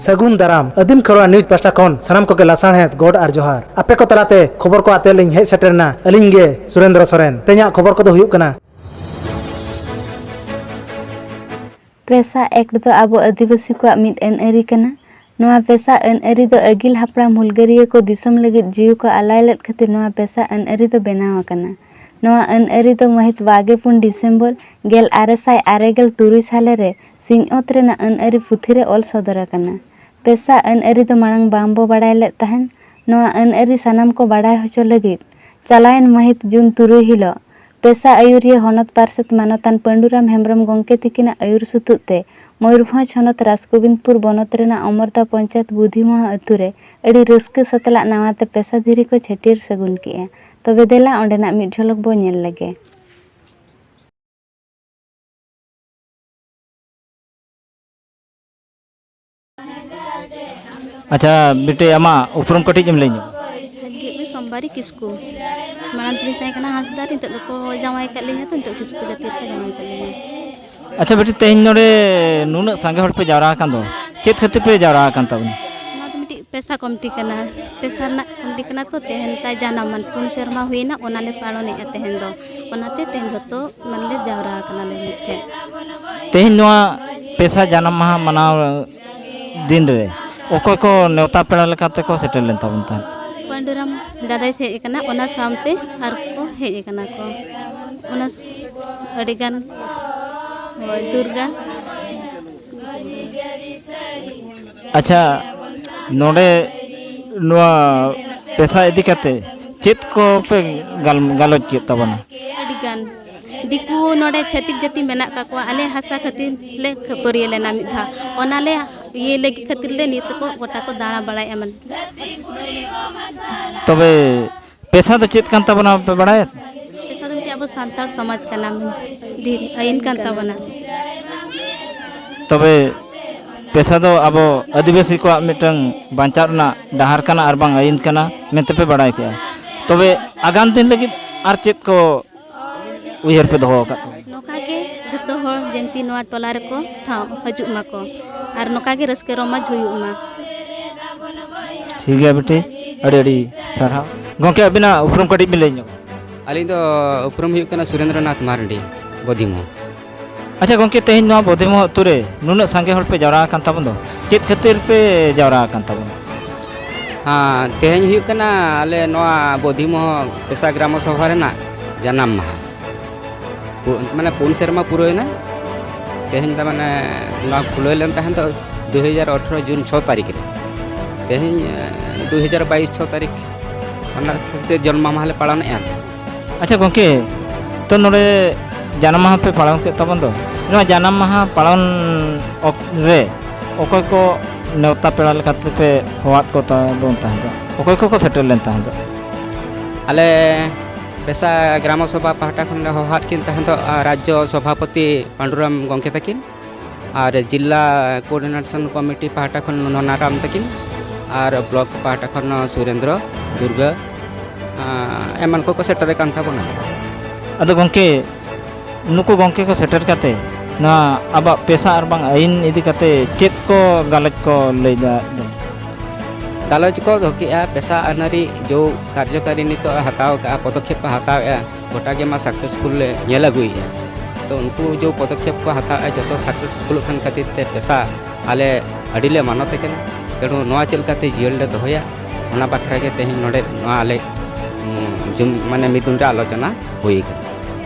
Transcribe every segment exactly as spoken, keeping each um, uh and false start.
ᱥᱟᱹᱜᱩᱱ ᱫᱟᱨᱟᱢ᱾ ᱟᱹᱫᱤᱢ ᱠᱷᱮᱨᱣᱟᱲ ᱱᱤᱭᱩᱡᱽ ᱯᱟᱦᱴᱟ ᱠᱷᱚᱱ ᱥᱟᱱᱟᱢ ᱠᱚᱜᱮ ᱞᱟᱥᱟᱲᱦᱮᱫ ᱜᱚᱰ ᱟᱨ ᱡᱚᱦᱟᱨ᱾ ᱟᱯᱮ ᱠᱚ ᱛᱟᱞᱟᱛᱮ ᱠᱷᱚᱵᱚᱨ ᱠᱚ ᱟᱛᱮ ᱞᱤᱧ ᱦᱮᱡ ᱥᱮᱴᱮᱨ ᱮᱱᱟ ᱟᱹᱞᱤᱧ ᱜᱮ ᱥᱩᱨᱮᱱᱫᱨᱚ ᱥᱚᱨᱮᱱ᱾ ᱛᱮᱦᱮᱧᱟᱜ ᱠᱷᱚᱵᱚᱨ ᱠᱚᱫᱚ ᱦᱩᱭᱩᱜ ᱠᱟᱱᱟ᱾ ᱯᱮᱥᱟ ᱮᱠᱴ ᱫᱚ ᱟᱵᱚ ᱟᱹᱫᱤᱵᱟᱹᱥᱤ ᱠᱚᱣᱟᱜ ᱢᱤᱫ ᱟᱹᱱ ᱟᱹᱨᱤ ᱠᱟᱱᱟ᱾ ᱱᱚᱣᱟ ᱯᱮᱥᱟ ᱟᱹᱱ ᱟᱹᱨᱤ ᱫᱚ ᱟᱹᱜᱤᱞ ᱦᱟᱯᱲᱟᱢ ᱦᱩᱞᱜᱟᱹᱨᱤᱭᱟᱹ ᱠᱚ ᱫᱤᱥᱚᱢ ᱞᱟᱹᱜᱤᱫ ᱡᱤᱣᱤ ᱠᱚ ᱟᱞᱟᱭ ᱞᱮᱫ ᱠᱷᱟᱹᱛᱤᱨ ᱱᱚᱣᱟ ᱯᱮᱥᱟ ᱟᱹᱱ ᱟᱹᱨᱤ ᱫᱚ ᱵᱮᱱᱟᱣ ᱟᱠᱟᱱᱟ᱾ ᱱᱚᱣᱟ ᱟᱹᱱ ᱟᱹᱨᱤ ᱫᱚ ᱢᱟᱹᱦᱤᱛ ᱵᱟᱜᱮ ᱯᱩᱱ ᱰᱤᱥᱮᱢᱵᱚᱨ ᱜᱮᱞ ᱟᱨᱮ ᱥᱟᱭ ᱟᱨᱮ ᱜᱮᱞ ᱛᱩᱨᱩᱭ ᱥᱟᱞᱮ ᱨᱮ ᱥᱤᱧᱚᱛ ᱨᱮᱱᱟᱜ ᱟᱹᱱ ᱟᱹᱨᱤ ᱯᱩᱛᱷᱤ ᱨᱮ ᱚᱞ ᱥᱚᱫᱚᱨ ᱟᱠᱟᱱᱟ᱾ ᱯᱮᱥᱟ ᱟᱹᱱ ᱟᱹᱨᱤ ᱫᱚ ᱢᱟᱲᱟᱝ ᱵᱟᱝ ᱵᱚ ᱵᱟᱲᱟᱭ ᱞᱮᱫ ᱛᱟᱦᱮᱸᱱ᱾ ᱱᱚᱣᱟ ᱟᱹᱱ ᱟᱹᱨᱤ ᱥᱟᱱᱟᱢ ᱠᱚ ᱵᱟᱲᱟᱭ ᱦᱚᱪᱚ ᱞᱟᱹᱜᱤᱫ ᱪᱟᱞᱟᱣᱮᱱ ᱢᱟᱹᱦᱤᱛ ᱡᱩᱱ ᱛᱩᱨᱩᱭ ᱦᱤᱞᱚᱜ ᱯᱮᱥᱟ ᱟᱹᱭᱩᱨᱤᱭᱟᱹ ᱦᱚᱱᱚᱛ ᱯᱟᱨᱥᱮᱛ ᱢᱟᱱᱚᱛᱟᱱ ᱯᱟᱹᱱᱰᱩᱨᱟᱢ ᱦᱮᱢᱵᱽᱨᱚᱢ ᱜᱚᱢᱠᱮ ᱛᱤᱠᱤᱱᱟᱜ ᱟᱹᱭᱩᱨ ᱥᱩᱛᱩᱜ ᱛᱮ ᱢᱚᱭᱩᱨᱵᱷᱚᱸᱡᱽ ᱦᱚᱱᱚᱛ ᱨᱟᱡᱽᱜᱳᱵᱤᱱᱫᱽᱯᱩᱨ ᱵᱚᱱᱚᱛ ᱨᱮᱱᱟᱜ ᱚᱢᱚᱨᱫᱟ ᱯᱚᱧᱪᱟᱭᱮᱛ ᱵᱩᱫᱷᱤᱢᱚᱦᱟ ᱟᱹᱛᱩ ᱨᱮ ᱟᱹᱰᱤ ᱨᱟᱹᱥᱠᱟᱹ ᱥᱟᱛᱞᱟᱜ ᱱᱟᱣᱟ ᱛᱮ ᱯᱮᱥᱟ ᱫᱷᱤᱨᱤ ᱠᱚ ᱪᱷᱟᱹᱴᱭᱟᱹᱨ ᱥᱟᱹᱜᱩᱱ ᱠᱮᱜᱼᱟ᱾ ᱛᱚᱵᱮ ᱫᱮᱞᱟ ᱚᱸᱰᱮᱱᱟᱜ ᱢᱤᱫ ᱡᱷᱚᱞᱚᱠ ᱵᱚ ᱧᱮᱞ ᱞᱮᱜᱮ᱾ ᱟᱪᱪᱷᱟ ᱵᱤᱴᱤ, ᱟᱢᱟᱜ ᱩᱯᱨᱩᱢ ᱠᱟᱹᱴᱤᱡ ᱮᱢ ᱞᱟᱹᱭ ᱧᱚᱜ? ᱥᱚᱢᱵᱟᱨᱤ ᱠᱤᱥᱠᱩ᱾ ᱢᱟᱲᱟᱝ ᱛᱮᱞᱤᱧ ᱛᱟᱦᱮᱸ ᱠᱟᱱᱟ ᱦᱟᱸᱥᱫᱟ, ᱱᱤᱛᱚᱜ ᱫᱚᱠᱚ ᱡᱟᱶᱟᱭ ᱟᱠᱟᱫ ᱞᱤᱧᱟ ᱛᱚ, ᱱᱤᱛᱚᱜ ᱠᱤᱥᱠᱩ ᱡᱟᱹᱛᱤ ᱨᱮᱠᱚ ᱡᱟᱶᱟᱭ ᱟᱠᱟᱫ ᱞᱤᱧᱟ᱾ ᱟᱪᱪᱷᱟ ᱵᱤᱴᱤ, ᱛᱮᱦᱮᱧ ᱱᱚᱰᱮ ᱱᱩᱱᱟᱹᱜ ᱥᱟᱸᱜᱮ ᱦᱚᱲ ᱯᱮ ᱡᱟᱣᱨᱟ ᱟᱠᱟᱱ ᱫᱚ, ᱪᱮᱫ ᱠᱷᱟᱹᱛᱤᱨ ᱯᱮ ᱡᱟᱣᱨᱟ ᱟᱠᱟᱱ ᱛᱟᱵᱚᱱᱟ? ᱱᱚᱣᱟ ᱫᱚ ᱢᱤᱫᱴᱤᱡ ᱯᱮᱥᱟ ᱠᱚᱢᱤᱴᱤ ᱠᱟᱱᱟ, ᱯᱮᱥᱟ ᱨᱮᱱᱟᱜ ᱠᱚᱢᱤᱴᱤ ᱠᱟᱱᱟ ᱛᱚ, ᱛᱮᱦᱮᱧ ᱛᱟᱭ ᱡᱟᱱᱟᱢ ᱢᱟᱱ ᱯᱩᱱ ᱥᱮᱨᱢᱟ ᱦᱩᱭᱮᱱᱟ, ᱚᱱᱟᱞᱮ ᱯᱟᱞᱚᱱᱮᱫᱼᱟ ᱛᱮᱦᱮᱧ ᱫᱚ, ᱚᱱᱟᱛᱮ ᱛᱮᱦᱮᱧ ᱡᱚᱛᱚ ᱢᱟᱱᱮ ᱞᱮ ᱡᱟᱣᱨᱟ ᱟᱠᱟᱱᱟᱞᱮ ᱢᱤᱫᱴᱷᱮᱱ᱾ ᱛᱮᱦᱮᱧ ᱱᱚᱣᱟ ᱯᱮᱥᱟ ᱡᱟᱱᱟᱢ ᱢᱟᱦᱟ ᱢᱟᱱᱟᱣ ᱫᱤᱱ ᱨᱮ ᱚᱠᱚᱭ ᱠᱚ ᱱᱮᱣᱛᱟ ᱯᱮᱲᱟ ᱞᱮᱠᱟᱛᱮ ᱠᱚ ᱥᱮᱴᱮᱨ ᱞᱮᱱ ᱛᱟᱵᱚᱱ ᱛᱟᱦᱮᱸᱫ? ᱯᱟᱹᱱᱰᱩᱨᱟᱢ ᱫᱟᱫᱟᱭ ᱦᱮᱡ ᱟᱠᱟᱱᱟ, ᱚᱱᱟ ᱥᱟᱶᱛᱮ ᱟᱨ ᱠᱚ ᱦᱮᱡ ᱟᱠᱟᱱᱟ ᱠᱚ, ᱚᱱᱟ ᱟᱹᱰᱤᱜᱟᱱ ᱦᱳᱭ, ᱫᱩᱨᱜᱟ᱾ ᱟᱪᱪᱷᱟ, ᱱᱚᱰᱮ ᱱᱚᱣᱟ ᱯᱮᱥᱟ ᱤᱫᱤ ᱠᱟᱛᱮ ᱪᱮᱫ ᱠᱚᱯᱮ ᱜᱟᱞ-, ᱜᱟᱞᱚᱪ ᱠᱮᱫ ᱛᱟᱵᱚᱱᱟ? ᱟᱹᱰᱤᱜᱟᱱ ᱫᱤᱠᱩ ᱱᱚᱰᱮ ᱪᱷᱟᱹᱛᱤᱠ ᱡᱟᱹᱛᱤ ᱢᱮᱱᱟᱜ ᱠᱟᱜ ᱠᱚᱣᱟ, ᱟᱞᱮ ᱦᱟᱥᱟ ᱠᱷᱟᱹᱛᱤᱨ ᱞᱮ ᱠᱷᱟᱹᱯᱟᱹᱨᱤᱭᱟᱹ ᱞᱮᱱᱟ ᱢᱤᱫ ᱫᱷᱟᱣ, ᱚᱱᱟᱞᱮ ᱤᱭᱟᱹ ᱞᱟᱹᱜᱤᱫ ᱠᱷᱟᱹᱛᱤᱨ ᱞᱮ ᱱᱤᱛ ᱠᱚ ᱜᱚᱴᱟ ᱠᱚ ᱫᱟᱬᱟ ᱵᱟᱲᱟᱭᱮᱫᱼᱟ ᱢᱟᱱᱮ᱾ ᱛᱚᱵᱮ ᱯᱮᱥᱟ ᱫᱚ ᱪᱮᱫ ᱠᱟᱱ ᱛᱟᱵᱚᱱᱟ ᱯᱮ ᱵᱟᱲᱟᱭᱟ? ᱯᱮᱥᱟ ᱫᱚ ᱢᱤᱫᱴᱮᱡ ᱟᱵᱚ ᱥᱟᱱᱛᱟᱲ ᱥᱚᱢᱟᱡᱽ ᱠᱟᱱᱟ, ᱫᱷᱤ-, ᱟᱹᱭᱤᱱ ᱠᱟᱱ ᱛᱟᱵᱚᱱᱟ᱾ ᱛᱚᱵᱮ ᱯᱮᱥᱟ ᱫᱚ ᱟᱵᱚ ᱟᱹᱫᱤᱵᱟᱹᱥᱤ ᱠᱚᱣᱟᱜ ᱢᱤᱫᱴᱟᱝ ᱵᱟᱧᱪᱟᱣ ᱨᱮᱱᱟᱜ ᱰᱟᱦᱟᱨ ᱠᱟᱱᱟ ᱟᱨ ᱵᱟᱝ ᱟᱹᱭᱤᱱ ᱠᱟᱱᱟ ᱢᱮᱱᱛᱮ ᱯᱮ ᱵᱟᱲᱟᱭ ᱠᱮᱜᱼᱟ᱾ ᱛᱚᱵᱮ ᱟᱜᱟᱢ ᱫᱤᱱ ᱞᱟᱹᱜᱤᱫ ᱟᱨ ᱪᱮᱫ ᱠᱚ ᱩᱭᱦᱟᱹᱨ ᱯᱮ ᱫᱚᱦᱚ ᱟᱠᱟᱫ ᱛᱟᱵᱚᱱᱟ? ᱱᱚᱝᱠᱟ ᱜᱮ ᱡᱚᱛᱚ ᱦᱚᱲ ᱡᱮᱢᱛᱤ ᱱᱚᱣᱟ ᱴᱚᱞᱟ ᱨᱮᱠᱚ ᱴᱷᱟᱶ ᱦᱤᱡᱩᱜ ᱢᱟᱠᱚ᱾ ᱟᱨ ᱱᱚᱝᱠᱟ ᱜᱮ ᱨᱟᱹᱥᱠᱟᱹ ᱨᱚᱢᱚᱡᱽ ᱦᱩᱭᱩᱜ ᱢᱟ᱾ ᱴᱷᱤᱠ ᱜᱮᱭᱟ ᱵᱤᱴᱤ, ᱟᱹᱰᱤ ᱟᱹᱰᱤ ᱥᱟᱨᱦᱟᱣ᱾ ᱜᱚᱢᱠᱮ, ᱟᱹᱵᱤᱱᱟᱜ ᱩᱯᱨᱩᱢ ᱠᱟᱹᱴᱤᱡ ᱵᱤᱱ ᱞᱟᱹᱭ ᱧᱚᱜ? ᱟᱹᱞᱤᱧ ᱫᱚ ᱩᱯᱨᱩᱢ ᱦᱩᱭᱩᱜ ᱠᱟᱱᱟ ᱥᱩᱨᱮᱱᱫᱨᱚᱱᱟᱛᱷ ᱢᱟᱨᱰᱤ, ᱵᱚᱫᱤᱢᱳ᱾ ᱟᱪᱪᱷᱟ ᱜᱚᱢᱠᱮ, ᱛᱮᱦᱮᱧ ᱱᱚᱣᱟ ᱵᱚᱫᱤᱢᱳ ᱟᱹᱛᱩ ᱨᱮ ᱱᱩᱱᱟᱹᱜ ᱥᱟᱸᱜᱮ ᱦᱚᱲ ᱯᱮ ᱡᱟᱣᱨᱟ ᱟᱠᱟᱱ ᱛᱟᱵᱚᱱ ᱫᱚ, ᱪᱮᱫ ᱠᱷᱟᱹᱛᱤᱨ ᱯᱮ ᱡᱟᱣᱨᱟ ᱟᱠᱟᱱ ᱛᱟᱵᱚᱱᱟ? ᱦᱮᱸ, ᱛᱮᱦᱮᱧ ᱦᱩᱭᱩᱜ ᱠᱟᱱᱟ ᱟᱞᱮ ᱱᱚᱣᱟ ᱵᱚᱫᱤᱢᱳ ᱯᱮᱥᱟ ᱜᱨᱟᱢᱚ ᱥᱚᱵᱷᱟ ᱨᱮᱱᱟᱜ ᱡᱟᱱᱟᱢ ᱢᱟᱦᱟ᱾ ᱯᱩ-, ᱢᱟᱱᱮ ᱯᱩᱱ ᱥᱮᱨᱢᱟ ᱯᱩᱨᱟᱹᱣᱮᱱᱟ᱾ ᱛᱮᱦᱮᱧ ᱫᱚ ᱢᱟᱱᱮ ᱱᱚᱣᱟ ᱠᱷᱩᱞᱟᱹᱣ ᱞᱮᱱ ᱛᱟᱦᱮᱸ ᱫᱚ ᱫᱩ ᱦᱟᱡᱟᱨ ᱟᱴᱷᱨᱚ ᱡᱩᱱ ᱪᱷᱚ ᱛᱟᱹᱨᱤᱠᱷ ᱨᱮ᱾ ᱛᱮᱦᱮᱧ, ᱮ, ᱫᱩ ᱦᱟᱡᱟᱨ ᱵᱟᱭᱤᱥ ᱪᱷᱚ ᱛᱟᱹᱨᱤᱠᱷ, ᱚᱱᱟ ᱠᱷᱟᱹᱛᱤᱨ ᱛᱮ ᱡᱚᱱᱢᱚ ᱢᱟᱦᱟ ᱞᱮ ᱯᱟᱞᱚᱱᱮᱫᱼᱟ᱾ ᱟᱪᱪᱷᱟ ᱜᱚᱢᱠᱮ, ᱛᱚ ᱱᱚᱰᱮ ᱡᱟᱱᱟᱢ ᱢᱟᱦᱟ ᱯᱮ ᱯᱟᱞᱚᱱ ᱠᱮᱫ ᱛᱟᱵᱚᱱ ᱫᱚ, ᱱᱚᱣᱟ ᱡᱟᱱᱟᱢ ᱢᱟᱦᱟ ᱯᱟᱞᱚᱱ ᱚᱠ-, ᱨᱮ ᱚᱠᱚᱭ ᱠᱚ ᱱᱮᱣᱛᱟ ᱯᱮᱲᱟ ᱞᱮᱠᱟᱛᱮ ᱯᱮ ᱦᱚᱦᱚᱣᱟᱫ ᱠᱚ ᱛᱟᱵᱚᱱ ᱛᱟᱦᱮᱸ ᱫᱚ? ᱚᱠᱚᱭ ᱠᱚᱠᱚ ᱥᱮᱴᱮᱨ ᱞᱮᱱ ᱛᱟᱦᱮᱸ ᱫᱚ? ᱟᱞᱮ ᱯᱮᱥᱟ ᱜᱨᱟᱢᱚ ᱥᱚᱵᱷᱟ ᱯᱟᱦᱴᱟ ᱠᱷᱚᱱ ᱞᱮ ᱦᱚᱦᱚᱣᱟᱫ ᱠᱤᱱ ᱛᱟᱦᱮᱸ ᱫᱚ, ᱟᱨ ᱨᱟᱡᱽᱡᱚ ᱥᱚᱵᱷᱟᱯᱚᱛᱤ ᱯᱟᱸᱰᱩᱨᱟᱢ ᱜᱚᱢᱠᱮ ᱛᱟᱹᱠᱤᱱ, ᱟᱨ ᱡᱤᱞᱟ ᱠᱳᱚᱨᱰᱤᱱᱮᱥᱚᱱ ᱠᱚᱢᱤᱴᱤ ᱯᱟᱦᱴᱟ ᱠᱷᱚᱱ ᱱᱚᱱᱟᱨᱟᱢ ᱛᱟᱹᱠᱤᱱ, ᱟᱨ ᱵᱞᱚᱠ ᱯᱟᱦᱴᱟ ᱠᱷᱚᱱ ᱥᱩᱨᱮᱱᱫᱨᱚ, ᱫᱩᱨᱜᱟᱹ, ᱟᱸ, ᱮᱢᱟᱱ ᱠᱚᱠᱚ ᱥᱮᱴᱮᱨ ᱟᱠᱟᱱ ᱛᱟᱵᱚᱱᱟ᱾ ᱟᱫᱚ ᱜᱚᱢᱠᱮ, ᱱᱩᱠᱩ ᱜᱚᱢᱠᱮ ᱠᱚ ᱥᱮᱴᱮᱨ ᱠᱟᱛᱮ ᱱᱚᱣᱟ ᱟᱵᱚᱣᱟᱜ ᱯᱮᱥᱟ ᱟᱨ ᱵᱟᱝ ᱟᱹᱭᱤᱱ ᱤᱫᱤ ᱠᱟᱛᱮ ᱪᱮᱫ ᱠᱚ ᱜᱟᱞᱚᱪ ᱠᱚ ᱞᱟᱹᱭ ᱫᱟ? ᱜᱟᱞᱚᱪ ᱠᱚ ᱫᱚᱦᱚ ᱠᱮᱜᱼᱟ, ᱯᱮᱥᱟ ᱟᱹᱱ ᱟᱹᱨᱤ ᱡᱚ ᱠᱟᱨᱡᱚᱠᱟᱨᱤ ᱱᱤᱛᱚᱜ ᱮ ᱦᱟᱛᱟᱣ ᱠᱟᱜᱼᱟ, ᱯᱚᱫᱚᱠᱷᱮᱯ ᱮ ᱦᱟᱛᱟᱣᱮᱜᱼᱟ, ᱜᱚᱴᱟ ᱜᱮ ᱢᱟ ᱥᱟᱠᱥᱮᱥᱯᱷᱩᱞ ᱞᱮ ᱧᱮᱞ ᱟᱹᱜᱩᱭᱮᱜᱼᱟ᱾ ᱛᱚ ᱩᱱᱠᱩ ᱡᱚ ᱯᱚᱫᱚᱠᱷᱮᱯ ᱠᱚ ᱦᱟᱛᱟᱣᱮᱜᱼᱟ, ᱡᱚᱛᱚ ᱥᱟᱠᱥᱮᱥᱯᱷᱩᱞᱚᱜ ᱠᱟᱱ ᱠᱷᱟᱹᱛᱤᱨ ᱛᱮ ᱯᱮᱥᱟ ᱟᱞᱮ ᱟᱹᱰᱤ ᱞᱮ ᱢᱟᱱᱚᱛᱮ ᱠᱟᱱᱟ᱾ ᱛᱮᱬᱩ ᱱᱚᱣᱟ ᱪᱮᱫ ᱞᱮᱠᱟᱛᱮ ᱡᱤᱭᱟᱹᱲ ᱞᱮ ᱫᱚᱦᱚᱭᱟ, ᱚᱱᱟ ᱵᱟᱠᱷᱨᱟ ᱜᱮ ᱛᱮᱦᱮᱧ ᱱᱚᱰᱮ ᱱᱚᱣᱟ ᱟᱞᱮ, ᱩᱸ, ᱡᱩᱢ-, ᱢᱟᱱᱮ ᱢᱤᱫᱩᱱ ᱨᱮ ᱟᱞᱳᱪᱚᱱᱟ ᱦᱩᱭ ᱠᱟᱱᱟ᱾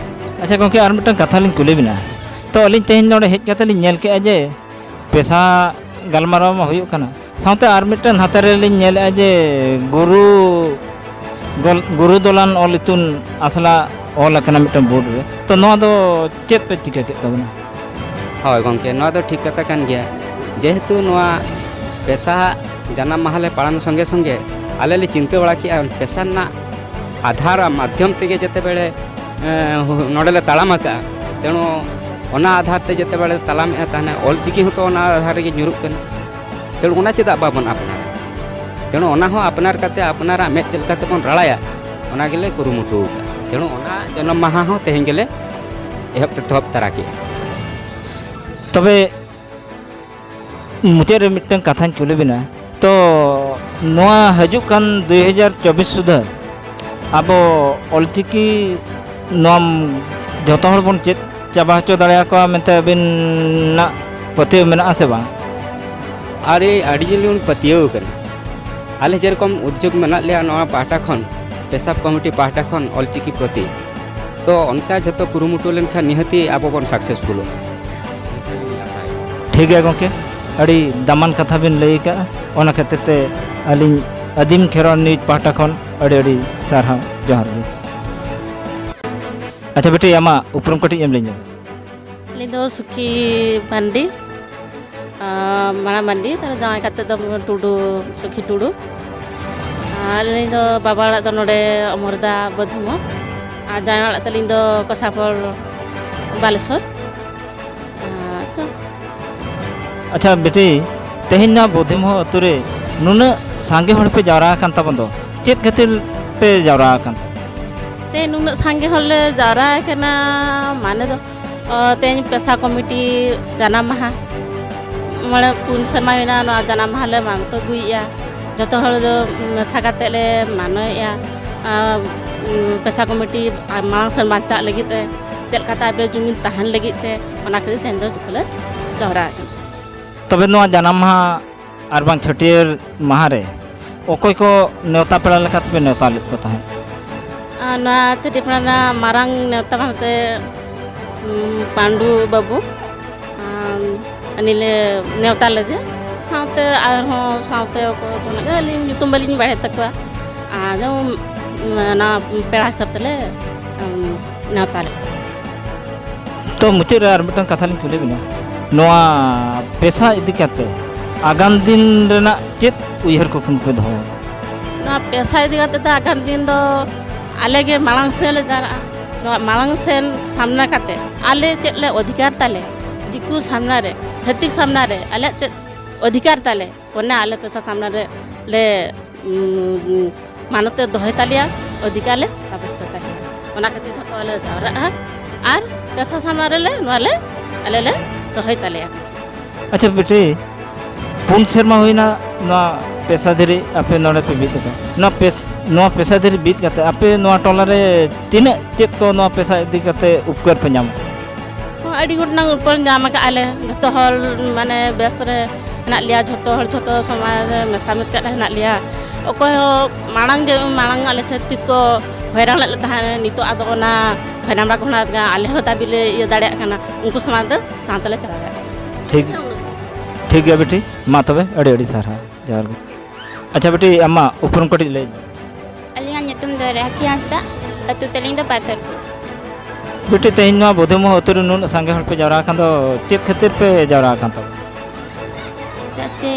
ᱟᱪᱪᱷᱟ ᱜᱚᱢᱠᱮ, ᱟᱨ ᱢᱤᱫᱴᱟᱝ ᱠᱟᱛᱷᱟ ᱞᱤᱧ ᱠᱩᱞᱤ ᱵᱮᱱᱟ᱾ ᱛᱚ ᱟᱹᱞᱤᱧ ᱛᱮᱦᱮᱧ ᱱᱚᱰᱮ ᱦᱮᱡ ᱠᱟᱛᱮ ᱞᱤᱧ ᱧᱮᱞ ᱠᱮᱜᱼᱟ ᱡᱮ ᱯᱮᱥᱟ ᱜᱟᱞᱢᱟᱨᱟᱣ ᱢᱟ ᱦᱩᱭᱩᱜ ᱠᱟᱱᱟ, ᱥᱟᱶᱛᱮ ᱟᱨ ᱢᱤᱫᱴᱮᱱ ᱦᱟᱛᱮ ᱨᱮᱞᱤᱧ ᱧᱮᱞᱮᱜᱼᱟ ᱡᱮ ᱜᱩᱨᱩ ᱜᱚᱞ-, ᱜᱩᱨᱩ ᱫᱚᱞᱟᱱ ᱚᱞ ᱤᱛᱩᱱ ᱟᱥᱲᱟ ᱚᱞ ᱟᱠᱟᱱᱟ ᱢᱤᱫᱴᱮᱱ ᱵᱳᱨᱰ ᱨᱮ᱾ ᱛᱚ ᱱᱚᱣᱟ ᱫᱚ ᱪᱮᱫ ᱯᱮ ᱪᱤᱠᱟᱹ ᱠᱮᱫ ᱛᱟᱵᱚᱱᱟ? ᱦᱳᱭ ᱜᱚᱢᱠᱮ, ᱱᱚᱣᱟ ᱫᱚ ᱴᱷᱤᱠ ᱠᱟᱛᱷᱟ ᱠᱟᱱ ᱜᱮᱭᱟ᱾ ᱡᱮᱦᱮᱛᱩ ᱱᱚᱣᱟ ᱯᱮᱥᱟ ᱡᱟᱱᱟᱢ ᱢᱟᱦᱟ ᱞᱮ ᱯᱟᱞᱚᱱ ᱥᱚᱸᱜᱮ ᱥᱚᱸᱜᱮ ᱟᱞᱮ ᱞᱮ ᱪᱤᱱᱛᱟᱹ ᱵᱟᱲᱟ ᱠᱮᱜᱼᱟ, ᱯᱮᱥᱟ ᱨᱮᱱᱟᱜ ᱟᱫᱷᱟᱨ ᱟᱨ ᱢᱟᱫᱽᱫᱷᱚᱢ ᱛᱮᱜᱮ ᱡᱮᱛᱮ ᱵᱮᱲᱮ, ᱮᱸ, ᱱᱚᱰᱮ ᱞᱮ ᱛᱟᱲᱟᱢ ᱟᱠᱟᱜᱼᱟ, ᱛᱮᱬᱩ ᱚᱱᱟ ᱟᱫᱷᱟᱨ ᱛᱮ ᱡᱮᱛᱮ ᱵᱮᱲᱮ ᱛᱟᱲᱟᱢᱮᱜᱼᱟ, ᱛᱟᱦᱞᱮ ᱚᱞ ᱪᱤᱠᱤ ᱦᱚᱸᱛᱚ ᱚᱱᱟ ᱟᱫᱷᱟᱨ ᱨᱮᱜᱮ ᱧᱩᱨᱩᱜ ᱠᱟᱱᱟ᱾ ᱛᱮᱬᱩ ᱚᱱᱟ ᱪᱮᱫᱟᱜ ᱵᱟᱵᱚᱱ ᱟᱯᱱᱟᱨᱟ? ᱛᱮᱬᱩ ᱚᱱᱟ ᱦᱚᱸ ᱟᱯᱱᱟᱨ ᱠᱟᱛᱮ ᱟᱯᱱᱟᱨᱟᱜ ᱢᱮᱫ ᱪᱮᱫ ᱞᱮᱠᱟ ᱛᱮᱵᱚᱱ ᱨᱟᱲᱟᱭᱟ, ᱚᱱᱟ ᱜᱮᱞᱮ ᱠᱩᱨᱩᱢᱩᱴᱩ ᱟᱠᱟᱫᱼᱟ᱾ ᱛᱮᱬᱩ ᱚᱱᱟ ᱡᱚᱱᱚᱢ ᱢᱟᱦᱟ ᱦᱚᱸ ᱛᱮᱦᱮᱧ ᱜᱮᱞᱮ ᱮᱦᱚᱵ ᱛᱮᱛᱚᱦᱚᱵ ᱛᱟᱨᱟ ᱠᱮᱜᱼᱟ᱾ ᱛᱚᱵᱮ ᱢᱩᱪᱟᱹᱫ ᱨᱮ ᱢᱤᱫᱴᱟᱝ ᱠᱟᱛᱷᱟᱧ ᱠᱩᱞᱤ ᱵᱤᱱᱟ᱾ ᱛᱚ, ᱱᱚᱣᱟ ᱦᱤᱡᱩᱜ ᱠᱟᱱ ᱫᱩᱭ ᱦᱟᱡᱟᱨ ᱪᱚᱵᱵᱤᱥ ᱥᱩᱫᱷᱟᱹ ᱟᱵᱚ ᱚᱞᱪᱤᱠᱤ ᱱᱚᱣᱟ ᱡᱚᱛᱚ ᱦᱚᱲ ᱵᱚᱱ ᱪᱮᱫ ᱪᱟᱵᱟ ᱦᱚᱪᱚ ᱫᱟᱲᱮᱭᱟᱠᱚᱣᱟ ᱢᱮᱱᱛᱮ ᱟᱹᱵᱤᱱᱟᱜ ᱯᱟᱹᱛᱭᱟᱹᱣ ᱢᱮᱱᱟᱜᱼᱟ ᱥᱮ ᱵᱟᱝ? ᱟᱹᱰᱤ ᱟᱹᱰᱤ ᱡᱳᱨ ᱞᱤᱧ ᱯᱟᱹᱛᱭᱟᱹᱣ ᱠᱟᱱᱟ᱾ ᱟᱞᱮ ᱡᱮᱨᱚᱠᱚᱢ ᱩᱫᱽᱡᱳᱜᱽ ᱢᱮᱱᱟᱜ ᱞᱮᱭᱟ ᱱᱚᱣᱟ ᱯᱟᱦᱴᱟ ᱠᱷᱚᱱ, ᱯᱮᱥᱟᱵ ᱠᱚᱢᱤᱴᱤ ᱯᱟᱦᱴᱟ ᱠᱷᱚᱱ ᱚᱞᱪᱤᱠᱤ ᱯᱨᱚᱛᱤ, ᱛᱚ ᱚᱱᱠᱟ ᱡᱷᱚᱛᱚ ᱠᱩᱨᱩᱢᱩᱴᱩ ᱞᱮᱱᱠᱷᱟᱱ ᱱᱤᱦᱟᱹᱛᱤ ᱟᱵᱚ ᱵᱚᱱ ᱥᱟᱠᱥᱮᱥᱯᱷᱩᱞᱚᱜᱼᱟ᱾ ᱴᱷᱤᱠ ᱜᱮᱭᱟ ᱜᱚᱢᱠᱮ, ᱟᱹᱰᱤ ᱫᱟᱢᱟᱱ ᱠᱟᱛᱷᱟ ᱵᱤᱱ ᱞᱟᱹᱭ ᱟᱠᱟᱫᱼᱟ᱾ ᱚᱱᱟ ᱠᱷᱟᱹᱛᱤᱨ ᱛᱮ ᱟᱹᱞᱤᱧ ᱟᱹᱫᱤᱢ ᱠᱷᱮᱨᱣᱟᱲ ᱱᱤᱭᱩᱡᱽ ᱯᱟᱦᱴᱟ ᱠᱷᱚᱱ ᱟᱹᱰᱤ ᱟᱹᱰᱤ ᱥᱟᱨᱦᱟᱣ, ᱡᱚᱦᱟᱨ ᱜᱮ᱾ ᱟᱪᱪᱷᱟ ᱵᱤᱴᱤ, ᱟᱢᱟᱜ ᱩᱯᱨᱩᱢ ᱠᱟᱹᱴᱤᱡ ᱮᱢ ᱞᱟᱹᱭ ᱧᱚᱜ? ᱟᱹᱞᱤᱧ ᱫᱚ ᱥᱩᱠᱷᱤ ᱢᱟᱱᱰᱤ, ᱟᱨ ᱢᱟᱲᱟᱝ ᱢᱟᱱᱰᱤ, ᱛᱟᱦᱞᱮ ᱡᱟᱶᱟᱭ ᱠᱟᱛᱮ ᱫᱚ ᱴᱩᱰᱩ, ᱥᱩᱠᱷᱤ ᱴᱩᱰᱩ᱾ ᱟᱨ ᱟᱹᱞᱤᱧ ᱫᱚ ᱵᱟᱵᱟ ᱚᱲᱟᱜ ᱫᱚ ᱱᱚᱰᱮ ᱚᱢᱚᱨᱫᱟ ᱵᱚᱫᱷᱩᱢᱚ, ᱟᱨ ᱡᱟᱶᱟᱭ ᱚᱲᱟᱜ ᱛᱟᱹᱞᱤᱧ ᱫᱚ ᱠᱚᱥᱟᱯᱚᱲ ᱵᱟᱞᱮᱥᱚᱨ᱾ ᱟᱨ ᱛᱚ ᱟᱪᱪᱷᱟ ᱵᱤᱴᱤ, ᱛᱮᱦᱮᱧ ᱱᱚᱣᱟ ᱵᱚᱫᱷᱤᱢᱚᱦᱚ ᱟᱹᱛᱩ ᱨᱮ ᱱᱩᱱᱟᱹᱜ ᱥᱟᱸᱜᱮ ᱦᱚᱲ ᱯᱮ ᱡᱟᱣᱨᱟ ᱟᱠᱟᱱ ᱛᱟᱵᱚᱱ ᱫᱚ, ᱪᱮᱫ ᱠᱷᱟᱹᱛᱤᱨ ᱯᱮ ᱡᱟᱣᱨᱟ ᱟᱠᱟᱱ? ᱛᱮᱦᱮᱧ ᱱᱩᱱᱟᱹᱜ ᱥᱟᱸᱜᱮ ᱦᱚᱲ ᱞᱮ ᱡᱟᱣᱨᱟ ᱟᱠᱟᱱᱟ, ᱢᱟᱱᱮ ᱫᱚ ᱚ, ᱛᱮᱦᱮᱧ ᱯᱮᱥᱟ ᱠᱚᱢᱤᱴᱤ ᱡᱟᱱᱟᱢ ᱢᱟᱦᱟ, ᱢᱚᱬᱮ ᱯᱩᱱ ᱥᱮᱨᱢᱟ ᱦᱩᱭᱱᱟ ᱱᱚᱣᱟ ᱡᱟᱱᱟᱢ ᱢᱟᱦᱟ ᱞᱮ ᱢᱟᱱᱟᱣ ᱟᱹᱜᱩᱭᱮᱫᱼᱟ᱾ ᱡᱚᱛᱚ ᱦᱚᱲ ᱫᱚ ᱢᱮᱥᱟ ᱠᱟᱛᱮ ᱞᱮ ᱢᱟᱱᱟᱣᱮᱫᱼᱟ᱾ ᱟᱨ, ᱩᱢ, ᱯᱮᱥᱟ ᱠᱚᱢᱤᱴᱤ ᱢᱟᱲᱟᱝ ᱥᱮᱱ ᱵᱟᱧᱪᱟᱜ ᱞᱟᱹᱜᱤᱫ ᱛᱮ, ᱪᱮᱫ ᱞᱮᱠᱟᱛᱮ ᱟᱵᱮ ᱡᱩᱢᱤᱫ ᱛᱟᱦᱮᱱ ᱞᱟᱹᱜᱤᱫ ᱛᱮ, ᱚᱱᱟ ᱠᱷᱟᱹᱛᱤᱨ ᱛᱮᱦᱮᱧ ᱫᱚ ᱡᱚᱛᱚ ᱞᱮ ᱡᱟᱣᱨᱟ ᱟᱠᱟᱱᱟ᱾ ᱛᱚᱵᱮ ᱱᱚᱣᱟ ᱡᱟᱱᱟᱢ ᱢᱟᱦᱟ ᱟᱨ ᱵᱟᱝ ᱪᱷᱟᱹᱴᱭᱟᱹᱨ ᱢᱟᱦᱟ ᱨᱮ ᱚᱠᱚᱭ ᱠᱚ ᱱᱮᱣᱛᱟ ᱯᱮᱲᱟ ᱞᱮᱠᱟ ᱛᱮᱯᱮ ᱱᱮᱣᱛᱟ ᱞᱮᱫ ᱠᱚ ᱛᱟᱦᱮᱸᱫ? ᱟᱨ ᱱᱚᱣᱟ ᱪᱷᱟᱹᱴᱭᱟᱹᱨ ᱯᱮᱲᱟ ᱨᱮᱱᱟᱜ ᱢᱟᱨᱟᱝ ᱱᱮᱣᱛᱟ ᱢᱟᱱᱛᱮ, ᱩᱢ, ᱯᱟᱱᱰᱩ ᱵᱟᱹᱵᱩ, ᱟᱢ, ᱩᱱᱤ ᱞᱮ ᱱᱮᱣᱛᱟ ᱞᱮᱫᱮᱭᱟ᱾ ᱥᱟᱶᱛᱮ ᱟᱨᱦᱚᱸ ᱥᱟᱶᱛᱮ ᱚᱠᱚᱭ ᱠᱚ ᱢᱮᱱᱟᱜ ᱠᱚᱣᱟ, ᱟᱹᱞᱤᱧ ᱧᱩᱛᱩᱢ ᱵᱟᱹᱞᱤᱧ ᱵᱟᱲᱟᱭ ᱛᱟᱠᱚᱣᱟ᱾ ᱟᱫᱚ, ᱩᱢ, ᱚᱱᱟ ᱯᱮᱲᱟ ᱦᱤᱥᱟᱹᱵ ᱛᱮᱞᱮ, ᱩᱢ, ᱱᱮᱣᱛᱟ ᱞᱮᱫ ᱠᱚᱣᱟ᱾ ᱛᱚ ᱢᱩᱪᱟᱹᱫ ᱨᱮ ᱟᱨ ᱢᱤᱫᱴᱟᱝ ᱠᱟᱛᱷᱟ ᱞᱤᱧ ᱠᱩᱞᱤ ᱵᱤᱱᱟ, ᱱᱚᱣᱟ ᱯᱮᱥᱟ ᱤᱫᱤ ᱠᱟᱛᱮ ᱟᱜᱟᱢ ᱫᱤᱱ ᱨᱮᱱᱟᱜ ᱪᱮᱫ ᱩᱭᱦᱟᱹᱨ ᱠᱩᱠᱢᱩ ᱯᱮ ᱫᱚᱦᱚ ᱟᱠᱟᱫᱟ? ᱱᱚᱣᱟ ᱯᱮᱥᱟ ᱤᱫᱤ ᱠᱟᱛᱮ ᱫᱚ ᱟᱜᱟᱢ ᱫᱤᱱ ᱫᱚ ᱟᱞᱮ ᱜᱮ ᱢᱟᱲᱟᱝ ᱥᱮᱱ ᱞᱮ ᱪᱟᱞᱟᱜᱼᱟ᱾ ᱱᱚᱣᱟ ᱢᱟᱲᱟᱝ ᱥᱮᱱ ᱥᱟᱢᱱᱟ ᱠᱟᱛᱮ ᱟᱞᱮ ᱪᱮᱫ ᱞᱮ ᱚᱫᱷᱤᱠᱟᱨ ᱛᱟᱞᱮ, ᱫᱤᱠᱩ ᱥᱟᱢᱱᱟ ᱨᱮ, ᱪᱷᱟᱹᱛᱤᱠ ᱥᱟᱢᱱᱟ ᱨᱮ ᱟᱞᱮᱭᱟᱜ ᱪᱮᱫ ᱚᱫᱷᱤᱠᱟᱨ ᱛᱟᱞᱮ, ᱚᱱᱟ ᱟᱞᱮ ᱯᱮᱥᱟ ᱥᱟᱢᱱᱟ ᱨᱮ ᱞᱮ, ᱩᱸ, ᱢᱟᱱᱚᱛ ᱮ ᱫᱚᱦᱚᱭ ᱛᱟᱞᱮᱭᱟ, ᱚᱫᱷᱤᱠᱟᱨ ᱞᱮ ᱥᱟᱵᱚᱥᱛᱚ ᱛᱟᱞᱮᱭᱟ᱾ ᱚᱱᱟ ᱠᱷᱟᱹᱛᱤᱨ ᱡᱷᱚᱛᱚ ᱞᱮ ᱡᱟᱣᱨᱟᱜᱼᱟ ᱟᱨ ᱯᱮᱥᱟ ᱥᱟᱢᱱᱟ ᱨᱮᱞᱮ ᱱᱚᱣᱟ ᱞᱮ ᱟᱞᱮ ᱞᱮ ᱫᱚᱦᱚᱭ ᱛᱟᱞᱮᱭᱟ᱾ ᱟᱪᱪᱷᱟ ᱵᱤᱴᱤ, ᱯᱩᱱ ᱥᱮᱨᱢᱟ ᱦᱩᱭᱱᱟ ᱱᱚᱣᱟ ᱯᱮᱥᱟ ᱫᱷᱤᱨᱤ ᱟᱯᱮ ᱱᱚᱰᱮ ᱯᱮ ᱵᱤᱫ ᱟᱠᱟᱫᱟ᱾ ᱱᱚᱣᱟ ᱯᱮᱥ-, ᱱᱚᱣᱟ ᱯᱮᱥᱟ ᱫᱷᱤᱨᱤ ᱵᱤᱫ ᱠᱟᱛᱮ ᱟᱯᱮ ᱱᱚᱣᱟ ᱴᱚᱞᱟ ᱨᱮ ᱛᱤᱱᱟᱹᱜ ᱪᱮᱫ ᱠᱚ ᱱᱚᱣᱟ ᱯᱮᱥᱟ ᱤᱫᱤ ᱠᱟᱛᱮ ᱩᱯᱠᱟᱹᱨ ᱯᱮ ᱧᱟᱢᱟ? ᱦᱚᱸ, ᱟᱹᱰᱤ ᱜᱚᱴᱟᱝ ᱩᱯᱠᱟᱹᱨ ᱧᱟᱢ ᱟᱠᱟᱫᱼᱟ ᱞᱮ᱾ ᱡᱚᱛᱚ ᱦᱚᱲ ᱢᱟᱱᱮ ᱵᱮᱥ ᱨᱮ ᱦᱮᱱᱟᱜ ᱞᱮᱭᱟ, ᱡᱚᱛᱚ ᱦᱚᱲ ᱡᱚᱛᱚ ᱥᱚᱢᱟᱡᱽ ᱨᱮ ᱢᱮᱥᱟ ᱢᱤᱫ ᱠᱟᱛᱮ ᱦᱮᱱᱟᱜ ᱞᱮᱭᱟ᱾ ᱚᱠᱚᱭ ᱦᱚᱸ ᱢᱟᱲᱟᱝ ᱡᱮ ᱢᱟᱲᱟᱝ ᱟᱞᱮ ᱪᱷᱟᱹᱛᱤᱠ ᱠᱚ ᱦᱚᱭᱨᱟᱱ ᱞᱮᱫ ᱞᱮ ᱛᱟᱦᱮᱸᱫ, ᱱᱤᱛᱚᱜ ᱟᱫᱚ ᱚᱱᱟ ᱦᱚᱭᱨᱟᱱ ᱵᱟᱠᱚ ᱦᱚᱭᱨᱟᱱ ᱟᱞᱮ ᱦᱚᱸ ᱫᱟᱹᱵᱤ ᱞᱮ ᱤᱭᱟᱹ ᱫᱟᱲᱮᱭᱟᱜ ᱠᱟᱱᱟ, ᱩᱱᱠᱩ ᱥᱚᱢᱟᱱ ᱫᱚ ᱥᱟᱶᱛᱮ ᱞᱮ ᱪᱟᱞᱟᱣ ᱫᱟᱲᱮᱭᱟᱜ ᱠᱟᱱᱟ᱾ ᱴᱷᱤᱠ, ᱴᱷᱤᱠ ᱜᱮᱭᱟ ᱵᱤᱴᱤ, ᱢᱟ ᱛᱚᱵᱮ ᱟᱹᱰᱤ ᱟᱹᱰᱤ ᱥᱟᱨᱦᱟᱣ, ᱡᱚᱦᱟᱨ ᱜᱮ᱾ ᱟᱪᱪᱷᱟ ᱵᱤᱴᱤ, ᱟᱢᱟᱜ ᱩᱯᱨᱩᱢ ᱠᱟᱹᱴᱤᱡ ᱞᱟᱹᱭ ᱢᱮ᱾ ᱟᱹᱞᱤᱧᱟᱜ ᱧᱩᱛᱩᱢ ᱫᱚ ᱨᱟᱠᱷᱤ ᱦᱟᱸᱥᱫᱟ, ᱟᱹᱛᱩ ᱛᱟᱹᱞᱤᱧ ᱫᱚ ᱯᱟᱛᱷᱚᱨᱯᱩᱨ᱾ ᱵᱤᱴᱤ, ᱛᱮᱦᱮᱧ ᱱᱚᱣᱟ ᱵᱚᱫᱷᱩᱢᱩᱦᱩ ᱟᱹᱛᱩ ᱨᱮ ᱱᱩᱱᱟᱹᱜ ᱥᱟᱸᱜᱮ ᱦᱚᱲ ᱯᱮ ᱡᱟᱣᱨᱟ ᱟᱠᱟᱱ ᱫᱚ ᱪᱮᱫ ᱠᱷᱟᱹᱛᱤᱨ ᱯᱮ ᱡᱟᱣᱨᱟ ᱟᱠᱟᱱ ᱛᱟᱵᱚᱱᱟ? ᱪᱮᱫᱟᱜ ᱥᱮ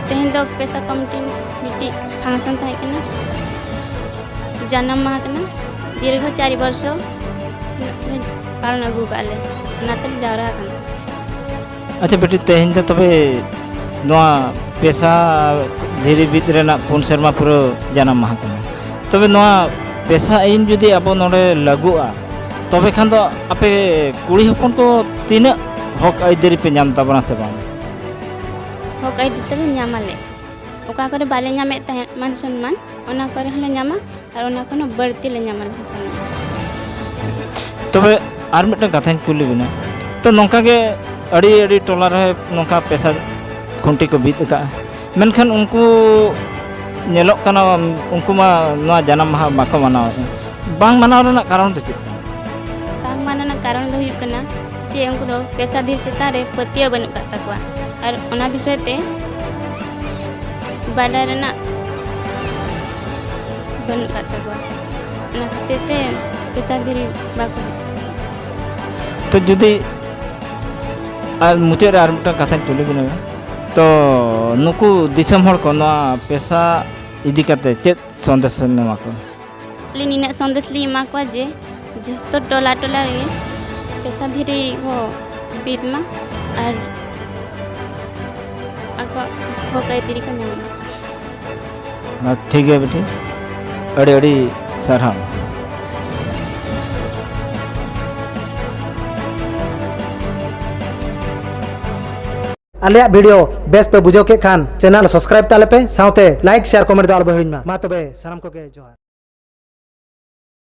ᱛᱮᱦᱮᱧ ᱫᱚ ᱯᱮᱥᱟ ᱠᱚᱢᱤᱴᱤ ᱢᱤᱫᱴᱤᱡ function ᱛᱟᱦᱮᱸ ᱠᱟᱱᱟ, ᱡᱟᱱᱟᱢ ᱢᱟᱦᱟ ᱠᱟᱱᱟ, ᱫᱤᱨᱜᱷᱚ ᱪᱟᱨ ᱵᱚᱨᱥᱚ ᱯᱟᱞᱚᱱ ᱟᱹᱜᱩ ᱠᱟᱜᱼᱟ ᱞᱮ, ᱚᱱᱟᱛᱮ ᱞᱮ ᱡᱟᱣᱨᱟ ᱟᱠᱟᱱᱟ᱾ ᱟᱪᱪᱷᱟ ᱵᱤᱴᱤ, ᱛᱮᱦᱮᱧ ᱫᱚ ᱛᱚᱵᱮ ᱱᱚᱣᱟ ᱯᱮᱥᱟ ᱫᱷᱤᱨᱤ ᱵᱤᱫ ᱨᱮᱱᱟᱜ ᱯᱩᱱ ᱥᱮᱨᱢᱟ ᱯᱩᱨᱟᱹ ᱡᱟᱱᱟᱢ ᱢᱟᱦᱟ ᱠᱟᱱᱟ᱾ ᱛᱚᱵᱮ ᱱᱚᱣᱟ ᱯᱮᱥᱟ ᱟᱹᱭᱤᱱ ᱡᱩᱫᱤ ᱟᱵᱚ ᱱᱚᱰᱮ ᱞᱟᱹᱜᱩᱜᱼᱟ, ᱛᱚᱵᱮ ᱠᱷᱟᱱ ᱫᱚ ᱟᱯᱮ ᱠᱩᱲᱤ ᱦᱚᱯᱚᱱ ᱠᱚ ᱛᱤᱱᱟᱹᱜ ᱦᱚᱠ ᱟᱹᱭᱫᱟᱹᱨᱤ ᱯᱮ ᱧᱟᱢ ᱛᱟᱵᱚᱱᱟ ᱥᱮ ᱵᱟᱝ? ᱦᱚᱠ ᱟᱹᱭᱫᱟᱹᱨᱤ ᱛᱟᱞᱮ ᱧᱟᱢᱟᱞᱮ᱾ ᱚᱠᱟ ᱠᱚᱨᱮ ᱵᱟᱞᱮ ᱧᱟᱢᱮᱫ ᱛᱟᱦᱮᱸᱫ ᱢᱟᱱ ᱥᱚᱱᱢᱟᱱ, ᱚᱱᱟ ᱠᱚᱨᱮ ᱦᱚᱸᱞᱮ ᱧᱟᱢᱟ᱾ ᱟᱨ ᱚᱱᱟ ᱠᱷᱚᱱ ᱦᱚᱸ ᱵᱟᱹᱲᱛᱤ ᱞᱮ ᱧᱟᱢᱟ ᱞᱮᱠᱷᱟᱱ ᱥᱟᱱᱟᱢ᱾ ᱛᱚᱵᱮ ᱟᱨ ᱢᱤᱫᱴᱟᱝ ᱠᱟᱛᱷᱟᱧ ᱠᱩᱞᱤ ᱵᱤᱱᱟ, ᱛᱚ ᱱᱚᱝᱠᱟ ᱜᱮ ᱟᱹᱰᱤ ᱟᱹᱰᱤ ᱴᱚᱞᱟ ᱨᱮ ᱱᱚᱝᱠᱟ ᱯᱮᱥᱟ ᱠᱷᱩᱱᱴᱤ ᱠᱚ ᱵᱤᱫ ᱟᱠᱟᱫᱼᱟ, ᱢᱮᱱᱠᱷᱟᱱ ᱩᱱᱠᱩ ᱧᱮᱞᱚᱜ ᱠᱟᱱᱟ ᱩᱱᱠᱩ ᱢᱟ ᱱᱚᱣᱟ ᱡᱟᱱᱟᱢ ᱢᱟᱦᱟ ᱵᱟᱠᱚ ᱢᱟᱱᱟᱣᱮᱫᱼᱟ᱾ ᱵᱟᱝ ᱢᱟᱱᱟᱣ ᱨᱮᱱᱟᱜ ᱠᱟᱨᱚᱱ ᱫᱚ ᱪᱮᱫ ᱠᱟᱱᱟ? ᱵᱟᱝ ᱢᱟᱱᱟᱣ ᱨᱮᱱᱟᱜ ᱠᱟᱨᱚᱱ ᱫᱚ ᱦᱩᱭᱩᱜ ᱠᱟᱱᱟ ᱡᱮ ᱩᱱᱠᱩ ᱫᱚ ᱯᱮᱥᱟ ᱫᱷᱤᱨᱤ ᱪᱮᱛᱟᱱ ᱨᱮ ᱯᱟᱹᱛᱭᱟᱹᱣ ᱵᱟᱹᱱᱩᱜ ᱟᱠᱟᱫ ᱛᱟᱠᱚᱣᱟ, ᱟᱨ ᱚᱱᱟ ᱵᱤᱥᱚᱭ ᱛᱮ ᱵᱟᱰᱟᱭ ᱨᱮᱱᱟᱜ ᱵᱟᱹᱱᱩᱜ ᱟᱠᱟᱫ ᱛᱟᱠᱚᱣᱟ᱾ ᱚᱱᱟ ᱠᱷᱟᱹᱛᱤᱨ ᱛᱮ ᱯᱮᱥᱟ ᱫᱷᱤᱨᱤ ᱵᱟᱠᱚ᱾ ᱛᱚ ᱡᱩᱫᱤ ᱟᱨ ᱢᱩᱪᱟᱹᱫ ᱨᱮ ᱟᱨ ᱢᱤᱫᱴᱟᱝ ᱠᱟᱛᱷᱟᱧ ᱠᱩᱞᱤ ᱵᱤᱱᱟ, ᱛᱚ ᱱᱩᱠᱩ ᱫᱤᱥᱚᱢ ᱦᱚᱲ ᱠᱚ ᱱᱚᱣᱟ ᱯᱮᱥᱟ ᱤᱫᱤ ᱠᱟᱛᱮ ᱪᱮᱫ ᱥᱚᱱᱫᱮᱥ ᱮᱢ ᱮᱢᱟ ᱠᱚᱣᱟ? ᱟᱹᱞᱤᱧ ᱱᱤᱱᱟᱹᱜ ᱥᱚᱱᱫᱮᱥ ᱞᱤᱧ ᱮᱢᱟ ᱠᱚᱣᱟ ᱡᱮ ᱡᱚᱛᱚ ᱴᱚᱞᱟ ᱴᱚᱞᱟ ᱨᱮᱜᱮ ᱯᱮᱥᱟ ᱫᱷᱤᱨᱤ ᱠᱚ ᱵᱤᱫ ᱢᱟ ᱟᱨ ᱟᱠᱚᱣᱟᱜ ᱦᱚᱠ ᱟᱹᱭᱫᱟᱹᱨᱤ ᱠᱚ ᱧᱟᱢ ᱢᱟ᱾ ᱟᱨ ᱴᱷᱤᱠ ᱜᱮᱭᱟ ᱵᱤᱴᱤ, ᱟᱹᱰᱤ ᱟᱹᱰᱤ ᱥᱟᱨᱦᱟᱣ᱾ ᱟᱞᱮᱭᱟᱜ video ᱵᱮᱥ ᱯᱮ ᱵᱩᱡᱷᱟᱹᱣ ᱠᱮᱫ ᱠᱷᱟᱱ channel subscribe ᱛᱟᱞᱮ ᱯᱮ, ᱥᱟᱶᱛᱮ like, share, comment ᱫᱚ ᱟᱞᱚ ᱯᱮ ᱦᱤᱲᱤᱧ ᱢᱟ᱾ ᱢᱟ ᱛᱚᱵᱮ ᱥᱟᱱᱟᱢ ᱠᱚᱜᱮ ᱡᱚᱦᱟᱨ᱾